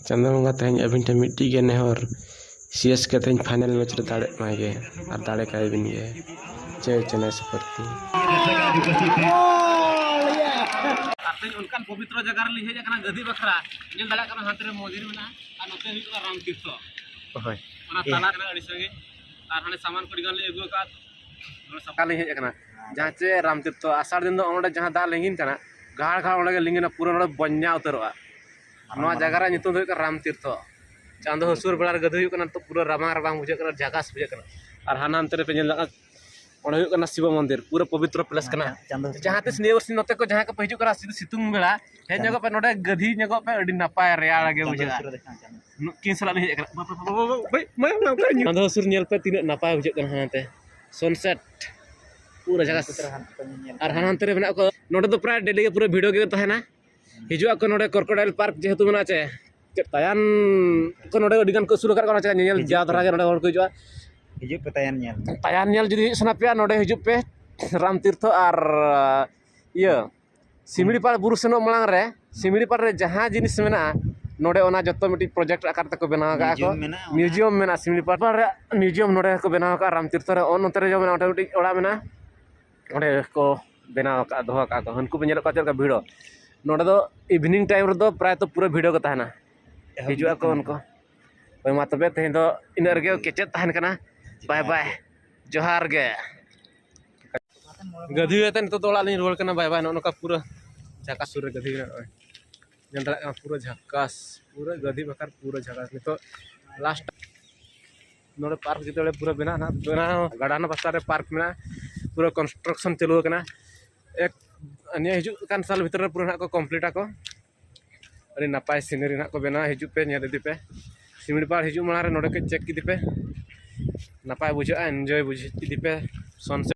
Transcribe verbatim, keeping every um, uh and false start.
ᱪᱟᱸᱫᱳ ᱵᱚᱸᱜᱟ ᱛᱮᱦᱮᱧ ᱟᱹᱵᱤᱱ ᱴᱷᱮᱱ ᱢᱤᱫᱴᱤᱡ ᱜᱮ ᱱᱮᱦᱚᱨ, ᱥᱤ ᱮᱥ ᱠᱮ ᱛᱮᱦᱮᱧ ᱯᱷᱟᱭᱱᱮᱞ ᱢᱮᱪ ᱨᱮ ᱫᱟᱲᱮᱜ ᱢᱟᱭ ᱜᱮ ᱟᱨ ᱫᱟᱲᱮ ᱠᱟᱭ ᱵᱤᱱ ᱜᱮ᱾ ᱡᱟᱹᱭ ᱪᱮᱱᱱᱟᱭ ᱥᱩᱯᱟᱨ ᱠᱤᱝ᱾ ᱟᱨ ᱛᱮᱦᱮᱧ ᱚᱱᱠᱟᱱ ᱯᱚᱵᱤᱛᱨᱚ ᱡᱟᱭᱜᱟ ᱨᱮᱞᱤᱧ ᱦᱮᱡ ᱟᱠᱟᱱᱟ ᱜᱟᱹᱫᱷᱤ ᱵᱟᱠᱷᱨᱟ᱾ ᱧᱮᱞ ᱫᱟᱲᱮᱭᱟᱜ ᱠᱟᱱᱟ ᱦᱟᱱᱛᱮ ᱨᱮ ᱢᱚᱱᱫᱤᱨ ᱢᱮᱱᱟᱜᱼᱟ ᱟᱨ ᱱᱚᱛᱮ ᱦᱩᱭᱩᱜ ᱠᱟᱱᱟ ᱨᱟᱢ ᱛᱤᱨᱛᱷᱚ᱾ ᱦᱳᱭ᱾ ᱚᱱᱟ ᱛᱟᱞᱟ ᱨᱮ ᱟᱹᱰᱤ ᱥᱟᱺᱜᱤᱧ᱾ ᱟᱨ ᱦᱟᱸᱰᱮ ᱥᱟᱢᱟᱱ ᱠᱚ ᱟᱹᱰᱤ ᱜᱟᱱ ᱞᱤᱧ ᱟᱹᱜᱩ ᱟᱠᱟᱫ᱾ ᱱᱚᱰᱮ ᱥᱟᱯᱷᱟ ᱞᱤᱧ ᱦᱮᱡ ᱟᱠᱟᱱᱟ᱾ ᱡᱟᱦᱟᱸ ᱪᱮ ᱨᱟᱢ ᱛᱤᱨᱛᱷᱚ ᱟᱥᱟᱲ ᱫᱤᱱ ᱫᱚ ᱚᱸᱰᱮ ᱡᱟᱦᱟᱸ ᱫᱟᱜ ᱞᱤᱸᱜᱤᱱ ᱠᱟᱱᱟ, ᱜᱟᱲ ᱜᱟᱲ ᱚᱸᱰᱮ ᱜᱮ ᱞᱤᱸᱜᱤᱱᱟ, ᱯᱩᱨᱟᱹ ᱱᱚᱰᱮ ᱵᱚᱧᱭᱟ ᱩᱛᱟᱹᱨᱚᱜᱼᱟ᱾ ᱱᱚᱣᱟ ᱡᱟᱭᱜᱟ ᱨᱮᱭᱟᱜ ᱧᱩᱛᱩᱢ ᱫᱚ ᱦᱩᱭᱩᱜ ᱠᱟᱱᱟ ᱨᱟᱢ ᱛᱤᱨᱛᱷᱚ᱾ ᱪᱟᱸᱫᱚ ᱦᱟᱹᱥᱩᱨ ᱵᱮᱲᱟ ᱨᱮ ᱜᱟᱹᱫᱷᱤ ᱦᱩᱭᱩᱜ ᱠᱟᱱᱟ, ᱛᱚ ᱯᱩᱨᱟᱹ ᱨᱟᱵᱟᱝ ᱨᱟᱵᱟᱝ ᱵᱩᱡᱷᱟᱹᱜ ᱠᱟᱱᱟ, ᱡᱷᱟᱠᱟᱥ ᱵᱩᱡᱷᱟᱹᱜ ᱠᱟᱱᱟ᱾ ᱟᱨ ᱦᱟᱱᱟ ᱦᱟᱱᱛᱮ ᱨᱮᱯᱮ ᱧᱮᱞ ᱫᱟᱲᱮᱭᱟᱜᱼᱟ, ᱚᱸᱰᱮ ᱦᱩᱭᱩᱜ ᱠᱟᱱᱟ ᱥᱤᱵᱚ ᱢᱚᱱᱫᱤᱨ, ᱯᱩᱨᱟᱹ ᱯᱚᱵᱤᱛᱨᱚ ᱯᱞᱮᱥ ᱠᱟᱱᱟ᱾ ᱪᱟᱸᱫᱚ ᱦᱟᱹᱥᱩᱨ ᱡᱟᱦᱟᱸ ᱛᱤᱥ ᱱᱤᱭᱟᱹ ᱵᱟᱨ ᱱᱚᱛᱮ ᱠᱚ ᱡᱟᱦᱟᱸᱭ ᱠᱚᱯᱮ ᱦᱤᱡᱩᱜ ᱠᱟᱱᱟ, ᱥᱤᱛᱩᱝ ᱵᱮᱲᱟ ᱦᱮᱡ ᱧᱚᱜᱚᱜ ᱯᱮ, ᱱᱚᱰᱮ ᱜᱟᱹᱫᱷᱤ ᱧᱚᱜᱚᱜ ᱯᱮ, ᱟᱹᱰᱤ ᱱᱟᱯᱟᱭ ᱨᱮᱭᱟᱲ ᱜᱮ ᱵᱩᱡᱷᱟᱹᱜᱼᱟ᱾ ᱱᱩᱠᱤᱱ ᱥᱟᱞᱟᱜ ᱞᱤᱧ ᱦᱮᱡ ᱟᱠᱟᱱᱟ᱾ ᱵᱟᱯ, ᱵᱟᱯ, ᱵᱟᱯ, ᱵᱟᱯ, ᱵᱟᱯ, ᱵᱟᱯ, ᱵᱟᱯ, ᱵᱟᱯ, ᱪᱟᱸᱫᱚ ᱦᱟᱹᱥᱩᱨ ᱧᱮᱞ ᱯᱮ, ᱛᱤᱱᱟᱹᱜ ᱱᱟᱯᱟᱭ ᱵᱩᱡᱷᱟᱹᱜ ᱠᱟᱱᱟ ᱦᱟᱱᱟᱛᱮ᱾ Sunset ᱯᱩᱨᱟᱹ ᱡᱟᱭᱜᱟ᱾ ᱟᱨ ᱦᱟᱱᱟ ᱦᱟᱱᱛᱮ ᱨᱮ ᱢᱮᱱᱟᱜ ᱠᱚ, ᱱᱚᱰᱮ ᱫᱚ ᱯᱨᱟᱭ ᱰᱮᱞᱤ ᱜᱮ ᱯᱩᱨᱟᱹ ᱵᱷᱤᱲ ᱜᱮ ᱛᱟᱦᱮᱱᱟ᱾ ᱦᱤᱡᱩᱜ ᱟᱠᱚ ᱱᱚᱰᱮ Crocodile Park, ᱡᱮᱦᱮᱛᱩ ᱢᱮᱱᱟᱜᱼᱟ ᱪᱮ, ᱪᱮᱫ ᱛᱟᱭᱟᱱ ᱠᱚ ᱱᱚᱰᱮ ᱟᱹᱰᱤ ᱜᱟᱱ ᱠᱚ ᱟᱹᱥᱩᱞ ᱟᱠᱟᱫ ᱠᱚᱣᱟ, ᱪᱮ ᱧᱮᱧᱮᱞ ᱦᱤᱡᱩᱜ ᱡᱟ ᱯᱮ᱾ ᱫᱷᱟᱨᱟ ᱜᱮ ᱱᱚᱰᱮ ᱦᱚᱲ ᱠᱚ ᱦᱤᱡᱩᱜᱼᱟ᱾ ᱦᱤᱡᱩᱜ ᱯᱮ ᱛᱟᱭᱟᱱ ᱧᱮᱞ᱾ ᱛᱟᱭᱟᱱ ᱧᱮᱞ ᱡᱩᱫᱤ ᱦᱮᱡ ᱥᱟᱱᱟ ᱯᱮᱭᱟ, ᱱᱚᱰᱮ ᱦᱤᱡᱩᱜ ᱯᱮ ᱨᱟᱢ ᱛᱤᱨᱛᱷᱚ ᱟᱨ, ᱤᱭᱟᱹ, ᱥᱤᱢᱲᱤᱯᱟᱲ ᱵᱩᱨᱩ ᱥᱮᱱᱚᱜ ᱢᱟᱲᱟᱝ ᱨᱮ ᱥᱤᱢᱲᱤᱯᱟᱲ ᱨᱮ ᱡᱟᱦᱟᱸ ᱡᱤᱱᱤᱥ ᱢᱮᱱᱟᱜᱼᱟ, ᱱᱚᱰᱮ ᱚᱱᱟ ᱡᱚᱛᱚ ᱢᱤᱫᱴᱤᱡ project ᱟᱠᱟᱨ ᱛᱮᱠᱚ ᱵᱮᱱᱟᱣ ᱟᱠᱟᱫᱼᱟ ᱠᱚ᱾ Museum ᱢᱮᱱᱟᱜᱼᱟ, ᱚᱱᱟ museum ᱢᱮᱱᱟᱜᱼᱟ, ᱥᱤᱢᱲᱤᱯᱟᱲ ᱨᱮᱭᱟᱜ museum ᱱᱚᱰᱮ ᱠᱚ ᱵᱮᱱᱟᱣ ᱟᱠᱟᱫᱼᱟ᱾ ᱨᱟᱢ ᱛᱤᱨᱛᱷᱚ ᱨᱮ ᱚᱱ ᱱᱚᱛᱮ ᱨᱮ ᱡᱮᱢᱚᱱ ᱚᱸᱰᱮ ᱢᱤᱫᱴᱤᱡ ᱚᱲᱟᱜ ᱢᱮᱱᱟᱜᱼᱟ, ᱚᱸᱰᱮ ᱠᱚ ᱵᱮᱱᱟᱣ ᱟᱠᱟᱫᱼᱟ, ᱫᱚᱦᱚ ᱟᱠᱟᱫᱼᱟ ᱠᱚ᱾ ᱦᱟᱹᱱᱠᱩ ᱯᱮ ᱧᱮᱞᱮᱫ ᱠᱚᱣᱟ ᱪᱮᱫ ᱞᱮᱠᱟ ᱵᱷᱤᱲᱚᱜ? ᱱᱚᱰᱮ ᱫᱚ evening time ᱨᱮᱫᱚ ᱯᱨᱟᱭ ᱛᱚ ᱯᱩᱨᱟᱹ ᱵᱷᱤᱲᱚ ᱜᱮ ᱛᱟᱦᱮᱱᱟ᱾ ᱮᱦᱚᱵ ᱦᱤᱡᱩᱜ ᱟᱠᱚ ᱠᱟᱱᱟ ᱩᱱᱠᱩ᱾ ᱠᱚ᱾ ᱦᱳᱭ, ᱢᱟ ᱛᱚᱵᱮ ᱛᱮᱦᱮᱧ ᱫᱚ ᱤᱱᱟᱹᱜ ᱨᱮᱜᱮ ᱠᱮᱪᱮᱫ ᱛᱟᱦᱮᱱ ᱠᱟᱱᱟ᱾ ᱵᱟᱭ ᱵᱟᱭ, ᱡᱚᱦᱟᱨ ᱜᱮ᱾ ᱜᱟᱹᱫᱷᱤ ᱟᱛᱮ ᱱᱤᱛᱚᱜ ᱫᱚ ᱚᱲᱟᱜ ᱞᱤᱧ ᱨᱩᱣᱟᱹᱲ ᱠᱟᱱᱟ᱾ ᱵᱟᱭ ᱵᱟᱭ᱾ ᱱᱚᱜᱼᱚ ᱱᱚᱝᱠᱟ ᱯᱩᱨᱟᱹ ᱡᱷᱟᱠᱟᱥ ᱥᱩᱨ ᱨᱮ ᱜᱟᱹᱫᱷᱤ ᱢᱮᱱᱟᱜᱼᱟ᱾ ᱱᱚᱜᱼᱚᱭ ᱧᱮᱞ ᱫᱟᱲᱮᱭᱟᱜ ᱠᱟᱱᱟ, ᱯᱩᱨᱟᱹ ᱡᱷᱟᱠᱟᱥ, ᱯᱩᱨᱟᱹ ᱜᱟᱹᱫᱷᱤ ᱵᱟᱠᱷᱟᱨ ᱯᱩᱨᱟᱹ ᱡᱷᱟᱠᱟᱥ᱾ ᱱᱤᱛᱚᱜ last ᱱᱚᱰᱮ park ᱡᱮᱛᱮ ᱵᱮᱲᱮ ᱯᱩᱨᱟᱹ ᱵᱮᱱᱟᱜ ᱱᱟᱦᱟᱜ, ᱵᱮᱱᱟᱣ ᱜᱟᱰᱟ ᱨᱮᱱᱟᱜ ᱯᱟᱥᱴᱟ ᱨᱮ park ᱢᱮᱱᱟᱜᱼᱟ, ᱯᱩᱨᱟᱹ construction ᱪᱟᱹᱞᱩ ᱟᱠᱟᱱᱟ᱾ ᱮᱠ, ᱱᱤᱭᱟᱹ ᱦᱤᱡᱩᱜ ᱠᱟᱱ ᱥᱟᱞ ᱵᱷᱤᱛᱨᱤ ᱨᱮ ᱯᱩᱨᱟᱹ ᱱᱟᱦᱟᱜ ᱠᱚ complete ᱟᱠᱚ᱾ ᱟᱹᱰᱤ ᱱᱟᱯᱟᱭ scenery ᱱᱟᱦᱟᱜ ᱠᱚ ᱵᱮᱱᱟᱣᱟ, ᱦᱤᱡᱩᱜ ᱯᱮ, ᱧᱮᱞ ᱤᱫᱤ ᱯᱮ᱾ ᱥᱤᱢᱲᱤᱯᱟᱲ ᱦᱤᱡᱩᱜ ᱢᱟᱲᱟᱝ ᱨᱮ ᱱᱚᱰᱮ ᱠᱟᱹᱡ check ᱤᱫᱤ ᱯᱮ, ᱱᱟᱯᱟᱭ ᱵᱩᱡᱷᱟᱹᱜᱼᱟ, enjoy ᱵᱩᱡᱷᱟᱹᱣ ᱤᱫᱤ ᱯᱮ᱾ Sunset